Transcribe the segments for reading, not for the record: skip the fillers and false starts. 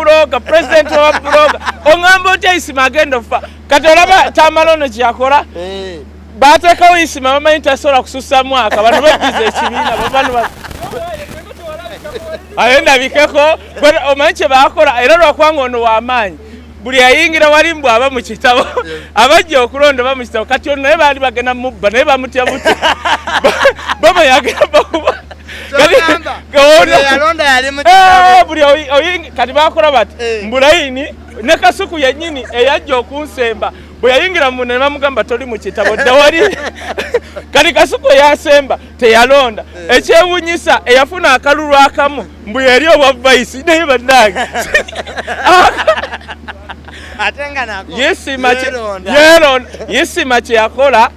Blogger, president wa blogger, oŋŋamba otya Isima agenda okufa? Kati olaba Tamale ono kyeyakola. Bateekawo Isima, bamanyi tasobola kusussa mwaka. Bano bajjuza ekibiina, bano aye ndabikeko. Omanyi kye bakola? Era lwakubanga ono w'amaanyi, buli ayingira wali mbw aba mu kitabo, abajja okulonda ba mu kitabo. Kati ono naye baali bagenda mubba, naye bamutya butya, bama yagenda bakuba. Kyogamba, buli eyalonda yali mu kitabo. Buli kati bakola bati mbulayini ne Kasuku yennyini eyajja okunsemba, bwe yayingira mu ne bamugamba, "Toli mu kitabo, dda wali." Kati Kasuku eyasemba teyalonda. Ekyewunyisa, eyafuna akalulu akamu mbu yeri obwa vice, naye bannange. Ate nga nako Yisima yeeronda. Yeeronda. Yisima kye yakola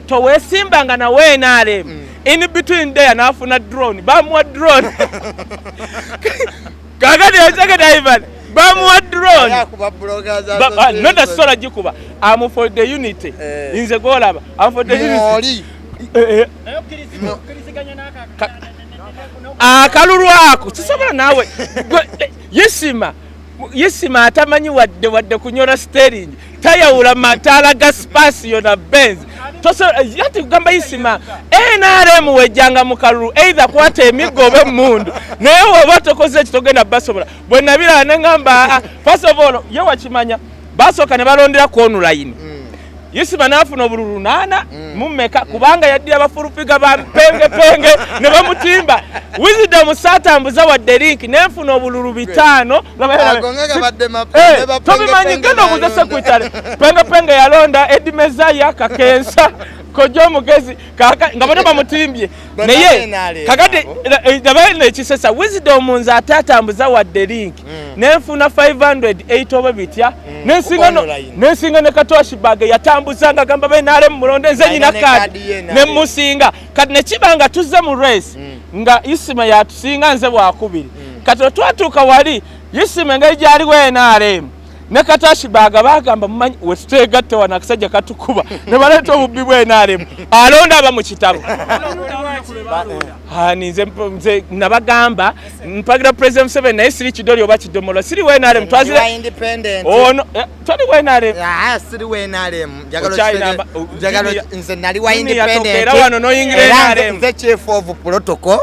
toweesimbanga nawe NRM. In between there n'afuna drone, bamuwa drone. Kakati otegeda, Ivan, bamuwa drone. Yakuba bloggers Ba- no, tasobola gikuba. Am for the unity. Nze gwolaba, am for the unity. Mwoli. Naye okkiriziganya Akalulu ako sisobola naawe. Yisima, Yisima atamanyi wadde kunyola steering, tayawula mataala ga Spacio na Benz. Yati kugamba Isima, NRM wejjanga mu kalulu, either kwata emiggo oba emmundu, naye woba tokoze ekyo togenda basobola. Bwe nabiraba ne ŋŋamba, "Ah, first of all, ye wakimanya basooka ne balondera ku online." Isima n'afuna obululu 8 mumeka, kubanga yaddira bafulufiga ba pengepenge ne bamutimba. Wisdom saatambuza wadde link, nenfuna obululu 5. Ago nga gabadde ne ba Tobimanyi. Penge Genda obuuze n'alonda. Secretary Pengepenge yalonda Edi Mezaya Kakensa Kojja omugezi nga bonna bamutimbye. Bonna Naye NRM kakati abo. nabaye ekisesa, Wisdom nze ate atambuza wadde link, nenfuna 508 oba bitya, nensinga Online. Nensinga ne Katwashibag yatambuza nga gamba benaremu mulonde nze nyina Alina ne kaadi kaadi ye NRM. Nemusinga. Kati nekiba nga tuzze mu race nga Isima yatusinga, nze bwakubiri. Kati otwatuuka wali, Isima engeri gyaliwo NRM ne Katashibaaga bagamba, "Mumanyi wetutegatte wano akasajja katukuba," ne baleeta obubbi bwa NRM, alonda aba mu kitabo. Hani nze nabagamba mpagira President Museveni, naye siri kidoli oba kidomola, siri wa NRM. Wa twazire independent. Ono toli wa NRM. Ah, siri wa NRM. Njagala Okyalina njagala nze nali wa Junior yatooka independent. era wano n'oyingira Era NRM. nze chief of protocol,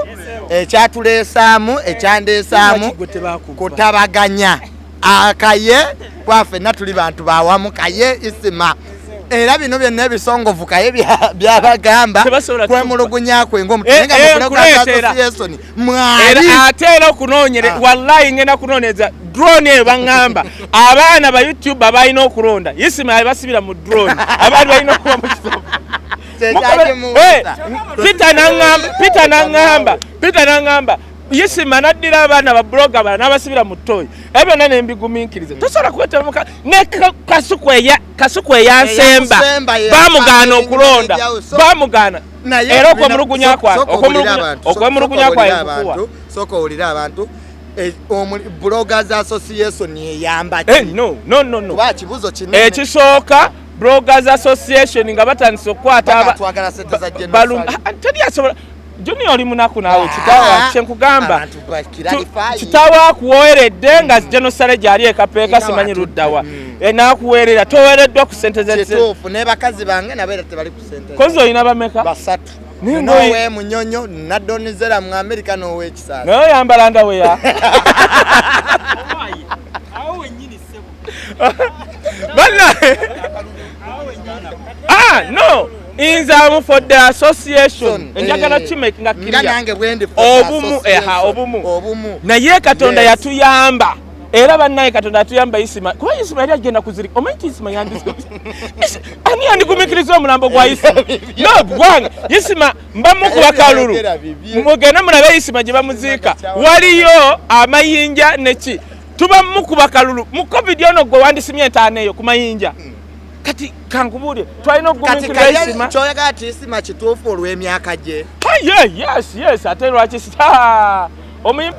ekyatuleesaamu, ekyandeesaamu Gwe tebakuba. kutabaganya akaye kwafenna tuli bantu bawamu. Kaye Isima, era bino byonna ebisongovu kaye byabagamba Tebasobola kwemulugunya kwe Nkuleetera. ng'omutuenga Era mwali. Ate era okunoonyere wallahi ngenda kunoonyereza drone eyo. Baŋŋamba abaana ba YouTube abalina okulonda, Isima yabasibira mu drone, abaali balina okuba mu kitabo. Kyekyakimuwusa. Peter naŋŋamba, Peter naŋŋamba, Peter naŋŋamba Isima naddira abaana ba blogger bala n'abasibira mu toyi. Ebyo byonna ne mbigumiikiriza. Tosobola kwetamuka ne Kasuku eya Kasuku eyansemba. Eyakusemba ye Bamugaana okulonda. Bamugaana. Naye Era okwemulugunya kwange sooka owulire abantu, okwemulugunya sooka kwange owulire kukuwa. abantu, sooka owulire abantu. Bloggers Association eyamba ki? No, no, no, no. Kuba kibuzo kinene. Ekisooka, Bloggers Association nga batandise okukwata Paka twagala sente za General Saleh. Ah, teri asobola. Junior, oli munaku naawe. Kitaawa kyenkugamba, Abantu bakiralify. Kitaawe akuweeredde nga General Saleh gyali ekapeeka, Era simanyi watudde. luddawa. N'akuweerera, toweereddwa ku sente ze. Kituufu, ne bakazi bange nabo era tebali ku sente. Kozi olina bameka? Basatu. Naye Nowe Munyonyo, Nadonizera mu Amerika, n'owekisasa. Naye oyambala ndaweya. Awo wennyini, ssebo. Banna. Awo wennyini. Ah, no, nze am for the association. Njagala kimake nga nga clear. Nange bwendi for the Obumu, association. eha, obumu. Obumu. Naye Katonda yatuyamba, era bannaye Katonda yatuyamba. Isima, kuba Isima yali agenda kuzirika. Omanyi nti Isima yandi ani yandigumikiriza omulambo gwa Isima? No, gwange Isima mba mukuba kalulu. Byayogera bibye. Mugende mulabe Isima gye bamuziika, waliyo amayinja neki. Tuba mukuba kalulu mu COVID ono, gwe wandisimye entaana eyo ku mayinja. Kati kankubuulire, twalina Kati okugumikiriza kaye Isima. kyoyagala ti Isima kituufu olw'emyaka gye? Ah, yeah, yes. Ate lwaki omuyimbi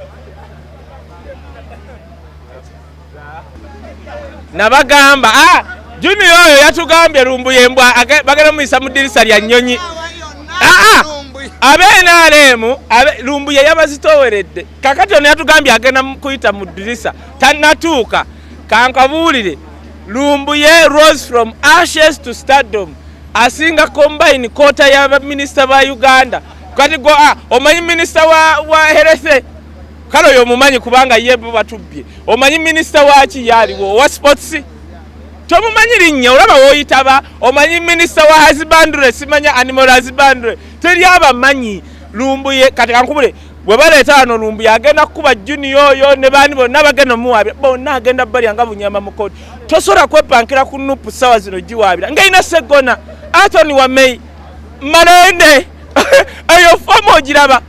nabagamba, ah, Junior oyo yatugambye lumbuye mbwa bagenda muyisa mu ddirisa lya nnyonyi. Ah, ah. Abe NRM Lumbuye yabazitoweredde. Kakati ono yatugambye agenda kuyita mu ddirisa, tannatuuka. Kankabuulire, Lumbuye rose from ashes to stardom, asinga combine quota y'abaminisita ba Uganda. Kati go omanyi minisita wa health? Kale oyo omumanyi kubanga ye bo batubbye. Omanyi minisita waki yaliwo owa sports? Tomumanyi linnya, olaba woyitaba. Omanyi minisita wa husbandry? Simanya animal husbandry, teri abamanyi. Lumbuye kati kankubule, bwe baleeta wano Lumbuye agenda kukuba Junior oyo ne baani bonna bagenda omuwaabira bonna, agenda balya nga bunyama mu kooti. Tosobola kwepankira ku NUP sawa zino giwaabira ngaina Seggona Atoni Wamei Malende. Eyo fomu ogiraba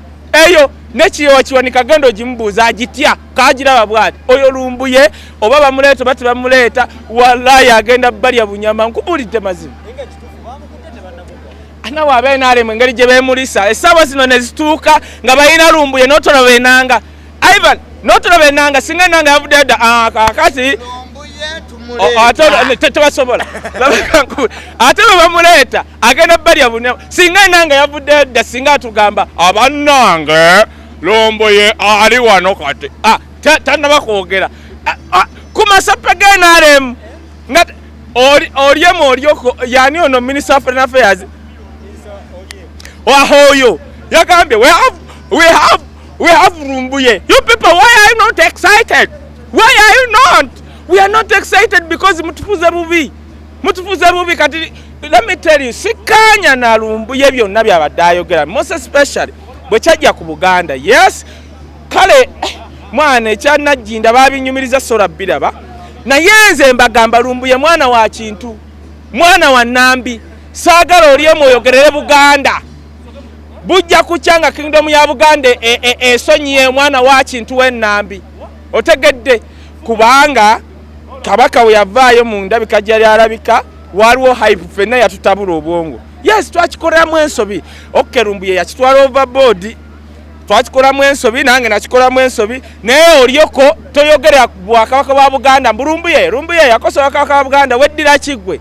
eyo nekiyowa Kiwanika, genda ogimubuuza agitya kagiraba bwati. Oyo Lumbuye oba bamuleeta oba tebamuleeta, wallayi agenda balya bunyama, nkubulidde mazima. Nawe abe NRM engeri gye beemulisa essaawa zino ne zituuka nga balina Lumbuye, n'otolaba enanga Ivan, n'otolaba enanga. Singa enanga yavuddeyo dda. Kakati ate tebasobola. Ate bwe bamuleeta agenda balya bunyama. Singa enanga yavuddeyo dda, singa atugamba abannange Lumbuye ali wano kati. Tannaba kwogera ku masape ga NRM nga Oryem olyoko yani ono minister of foreign affairs oyo yagambye, We have Lumbuye. You people, why are you not excited? Why are you not? We are not excited because mutufuze bubi, mutufuze bubi." Kati let me tell you, sikanya na Lumbuye byonna byabadde ayogera, most especially bwe kyajja ku Buganda. Yes, kale mwana ekyanajjinda babinyumiriza sola biraba, naye nze mbagamba Lumbuye mwana wa kintu, mwana wa Nambi. Saagala oli omwoyogerere Buganda. Bujja kukya nga kingdom ya Buganda esonyiye omwana wa kintu w'Ennambi, otegedde? Kubanga kabaka we yavaayo mu ndabika gyali alabika, waliwo hype, ffenna yatutabula obwongo. Yes, twakikoleramu ensobi. Okay, Lumbuye yakitwala overboard, twakikolamu ensobi, nange nakikolamu ensobi. Naye olyoko toyogera bwakabaka bwa Buganda mbu Lumbuye, Lumbuye yakosa obwakabaka bwa Buganda. Weddira kiggwe,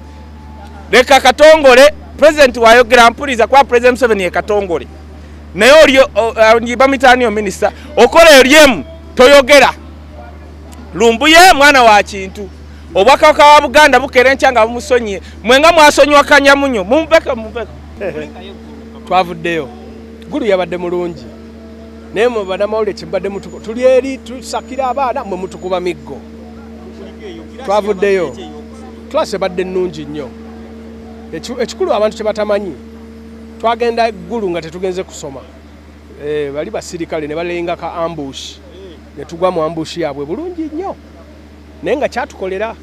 leka Katongole president wayogera mpuliza, kuba President Museveni ye Katongole. Naye olyo bamitaaniyo minisita okola eryemu toyogera. Lumbuye mwana wa kintu, obwakabaka bwa Buganda bukeera enkya nga bumusonyiye. Mwenga mwasonyiwa Kanyamunyu, mumveko, mumveko. Twavuddeyo Gulu, yabadde mulungi, naye mwe bannamawulire kyembadde tuli eri tusakira abaana, mwe mutukuba miggo. Twavuddeyo, class ebadde nnungi nnyo. Ekikulu abantu kye batamanyi, twagenda Gulu nga tetugenze kusoma. Bali basirikale ne balenga ka ambush ne tugwa mu ambush yaabwe bulungi nnyo, naye nga kyatukolera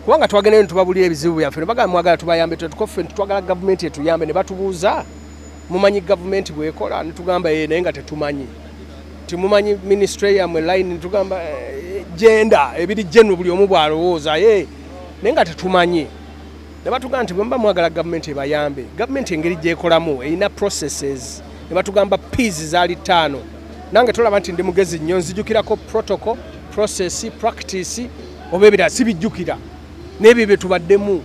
kubanga twagendayo ne tubabulira ebizibu byaffe ne bagamba mwagala tubayambe, tetukoffe twagala gavumenti etuyambe. Ne batubuuza, mumanyi gavumenti bwekola? Ne tugamba ye, naye nga tetumanyi. Timumanyi ministry yammwe line? Ne tugamba genda ebiri general buli omu bw'alowooza ye, naye nga tetumanyi. Ne batugamba nti bwe muba mwagala gavumenti ebayambe, gavumenti engeri gyekolamu erina processes. Ne batugamba Ps zaali ttaano. Nange tolaba nti ndi mugezi nnyo, nzijukirako protocol, process, practice oba ebirala sibijjukira. N'ebyo bye tubaddemu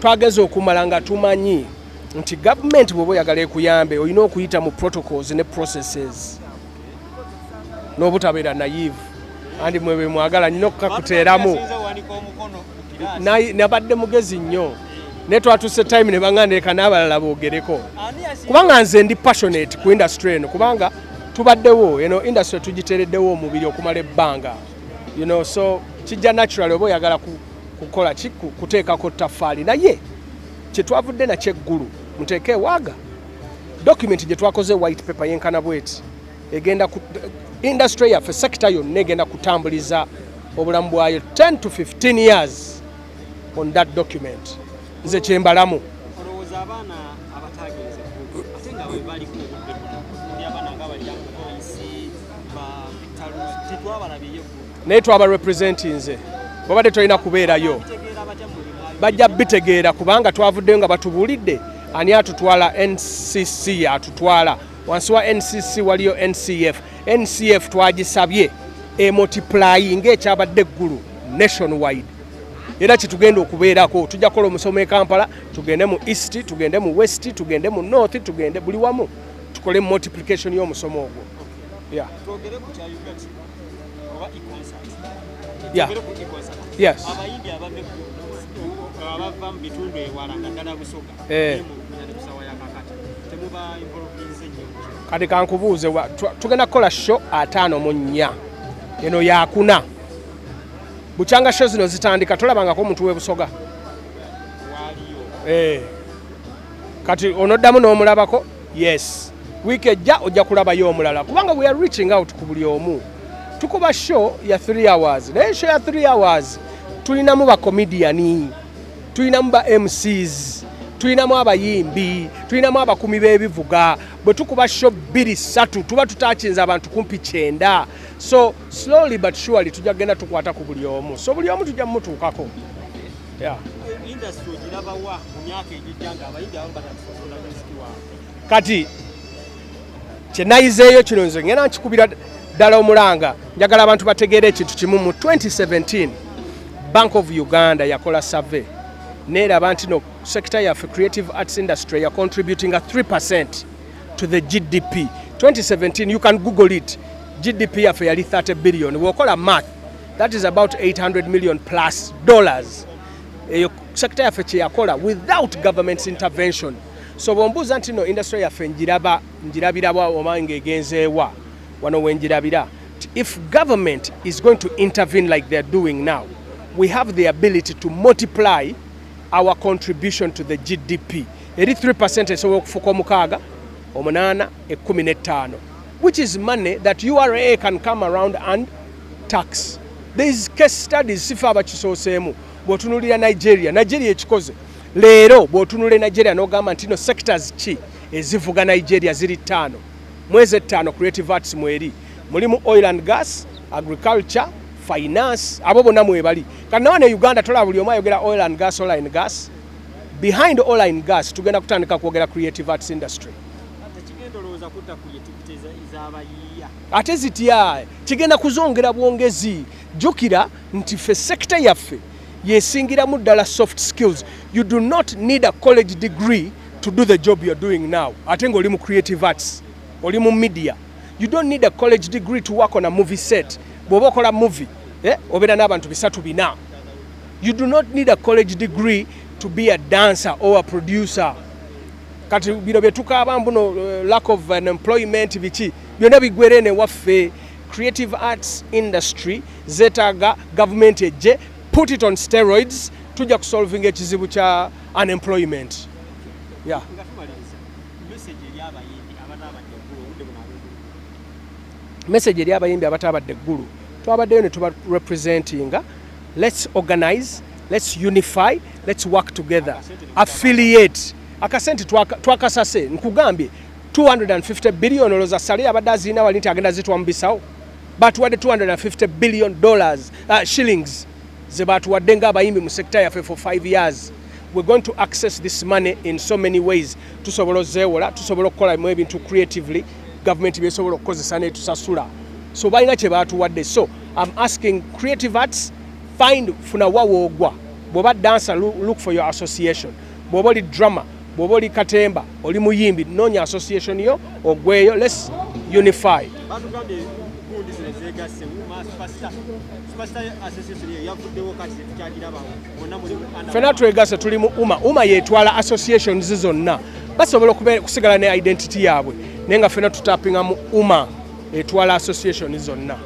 twageza okumala nga tumanyi nti gavumenti bw'oba oyagala ekuyambe olina okuyita mu protocols ne processes n'obutabeera naive. Andi mwe bwe mwagala nnina okukakuteeramu. Nabadde mugezi nnyo, naye twatuuse time ne baŋŋanda leka n'abalala boogereko, kubanga nze ndi passionate ku industry eno, kubanga tubaddewo eno industry tugiteereddewo omubiri okumala ebbanga, so kijja naturally oba oyagala kukola ki, kuteekako ttaffaali. Naye kyetwavudde nakyo eggulu, muteeke ewaaga document gye twakoze, white paper yenkana bweti, egenda ku industry yaffe, sector yonna egenda kutambuliza obulamu bwayo 10 to 15 years on that document. Nze kyembalamu. Olowooza abaana abatagenze Ggulu ate nga bwe baliko obudde buno, ndi abaana nga ba Young Voice, ba Victor, tetwabalabyeyo Ggulu. Naye twaba representinze, bwabadde tolina kubeerayo. Bitegeera batya mulimu? Bajja bitegeera kubanga twavuddeyo nga batubuulidde ani atutwala. NCC atutwala. Wansi wa NCC waliyo NCF. NCF twagisabye emultiplying ekyabadde eggulu nationwide, era kyetugenda okubeerako. Tujja kukola omusomo e Kampala, tugende mu east, tugende mu west, tugende mu north, tugende buli wamu. Tukole multiplication y'omusomo ogwo, yeah. Twogere ku kya UGAT oba e-concert. Yeah. Twogere ku e-concert. Yes. Abayimbi abava mu bitundu ewala nga ddala Busoga ne kusawa ya kakati temuba involvinze nnyo mu kino. Kati kankubuuze, tugenda kukola show 54, eno yakuna. Bukyanga show zino zitandika, tolabangako omuntu w'ebusoga? Waaliyo. Kati onoddamu n'omulabako? Yes, wiiki ejja ojja kulabayo omulala, kubanga we are reaching out ku buli omu. Tukuba show ya 3 hours, naye show ya 3 hours tulinamu bacomedian, tulinamu ba MCs, tulinamu abayimbi, tulinamu abakumi b'ebivuga. Bwe tukuba show bbiri ssatu, tuba tutakinza abantu kumpi 90. So slowly but surely tujja kugenda tukwata ku buli omu, so buli omu tujja mumutuukako, yeah. Industry ogirabawa mu myaka egijja nga abayimbi abamu batandise okutunda music waabwe? Kati kyenayizeeyo kino, nze ngenda nkikubira ddala omulanga, njagala abantu bategeere ekintu kimu. Mu 2017 Bank of Uganda yakola survey neeraba nti no sector yaffe, creative arts industry, ya contributinga 3% to the GDP. 2017, you can google it. GDP yaffe yali 30 billion. Bw'okola math, that is about 800 million plus dollars. Eyo sector yaffe kyeyakola without government's intervention. So bwombuuza nti no industry yaffe njiraba njirabirawa oba ng'egenzeewa, wano wenjirabira. If government is going to intervene like they're doing now, we have the ability to multiply our contribution to the GDP. Eri 3% esobola okufuuka omukaaga, omunaana, 15, which is money that URA can come around and tax. There is case studies, sife abakisooseemu. Bw'otunuulira Nigeria, Nigeria ekikoze leero. Bw'otunula Nigeria n'ogamba nti no sectors ki ezivuga Nigeria, ziri ttaano. Mwezi ettaano creative arts mweri, mulimu oil and gas, agriculture, finance, abo bonna mwebali. Kati nawe ne Uganda tolaba buli omu ayogera oil and gas, oil and gas. Behind oil and gas tugenda kutandika kwogera creative arts industry. Tekigenda olowooza kutta creativity ez'abayiiya? Ate zitya? Kigenda kuzongera bwongezi. Jjukira nti ffe sector yaffe yesingiramu ddala soft skills. You do not need a college degree to do the job you're doing now. Ate ng'oli mu creative arts, oli mu media, you don't need a college degree to work on a movie set. Bw'oba okola movie, obeera n'abantu bisatu bina. You do not need a college degree to be a dancer or a producer. Kati bino bye tukaaba mbuno lack of unemployment, biki byonna bigwere eno ewaffe. Creative arts industry zeetaaga gavumenti ejje, put it on steroids, tujja kusolvinga ekizibu kya unemployment, yeah. Nga tumaliriza, message eri abayimbi abataabadde eggulu obudde buno ab'eggulu. Message eri abayimbi abataabadde eggulu, twabaddeyo ne tuba representinga. Let's organize, let's unify, let's work together, affiliate. Akasente twakasase, nkugambye 250 billion. Olowooza Sale abadde azirina wali nti agenda zitwa mu bisawo? Batuwadde $250 billion, shillings ze batuwadde ng'abayimbi mu sector yaffe for 5 years. We're going to access this money in so many ways. Tusobola ozeewola, tusobola okukolamu ebintu creatively, gavumenti byesobola okukozesa netusasula. So balina kye batuwadde. So I'm asking creative arts, find, funa wawoogwa. Bw'oba dancer, look for your association. Bw'oba oli drummer, bw'oba oli katemba, oli muyimbi, noonya association yo ogweyo. Let's unify. Batugambye gundi zino zegasse, UMA, Superstar, Superstar Association eyo yavuddewo, kati tetukyagirabawo. Bonna muli mu under Ffenna twegasse, tuli mu UMA. UMA yetwala associations zonna. Basobola kusigala ne identity yaabwe, naye nga ffenna tutapinga mu UMA etwala association zonna.